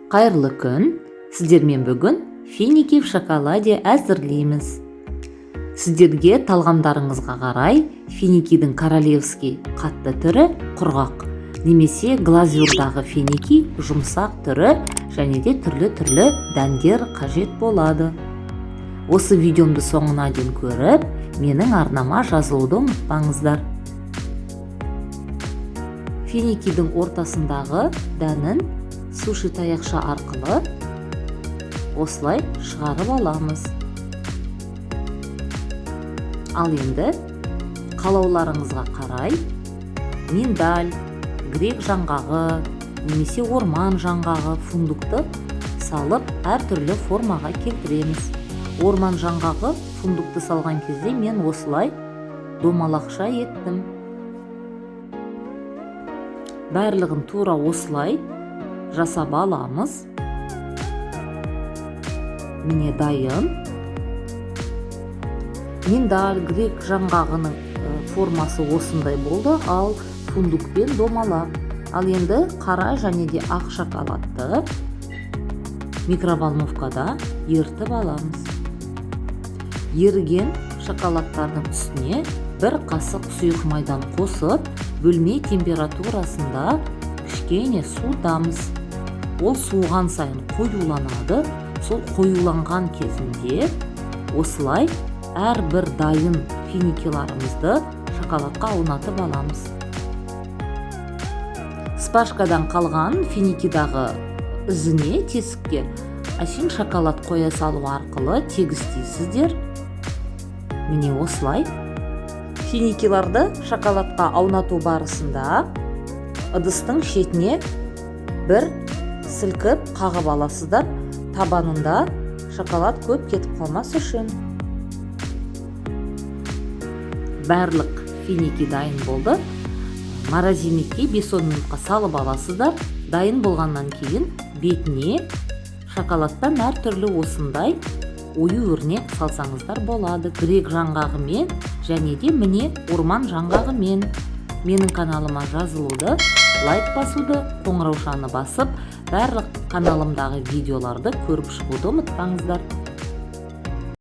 Қайырлы күн! Сіздермен бүгін финики в шоколаде әзірлейміз. Сіздерге талғамдарыңызға қарай финикидің королевский қатты түрі, құрғақ немесе глазурдағы финики жұмсақ түрі және де түрлі-түрлі дәндер қажет болады. Осы видеомды соңына дейін көріп, менің арнама жазылуды ұмытпаңыздар. Финикидің ортасындағы дәнін суши таяқша арқылы осылай шығарып аламыз. Ал енді қалауларыңызға қарай миндаль, грек жаңғағы немесе орман жаңғағы, фундукты салып, әртүрлі формаға келтіреміз. Орман жаңғағы, фундукты салған кезде мен осылай домалақша еттім. Барлығын тура осылай жасап аламыз. Міне, дайын. Миндаль, грек жаңғағының формасы осындай болды, ал фундукпен домалақ. Ал енді қара және де ақ шоколадты микроволновкада ерітіп аламыз. Еріген шоколадтардың үстіне бір қасық сұйық майдан қосып, бөлме температурасында кішкене суытамыз. Ол суыған сайын қоюланады. Сол қоюланған кезінде осылай әрбір дайын финикиларымызды шоколадқа аунатып аламыз. Шпажкадан қалған финикидағы ізіне, тесікке әшейін шоколад қоя салу арқылы тегістейсіздер. Міне, осылай. Финикиларды шоколадқа аунату барысында ыдыстың шетіне бір сілкіп қағып аласыздар, табанында шоколад көп кетіп қалмас үшін. Барлық финики дайын болды. Морозильникке 5-10 минутқа салып аласыздар. Дайын болғаннан кейін бетіне шоколадтан әртүрлі осындай ою өрнек салсаңыздар болады, грек жаңғағымен және де, міне, орман жаңғағымен. Менің каналыма жазылуды, лайк басуды, қоңыраушаны басып, барлық каналымдағы видеоларды көріп шығуды ұмытпаңыздар.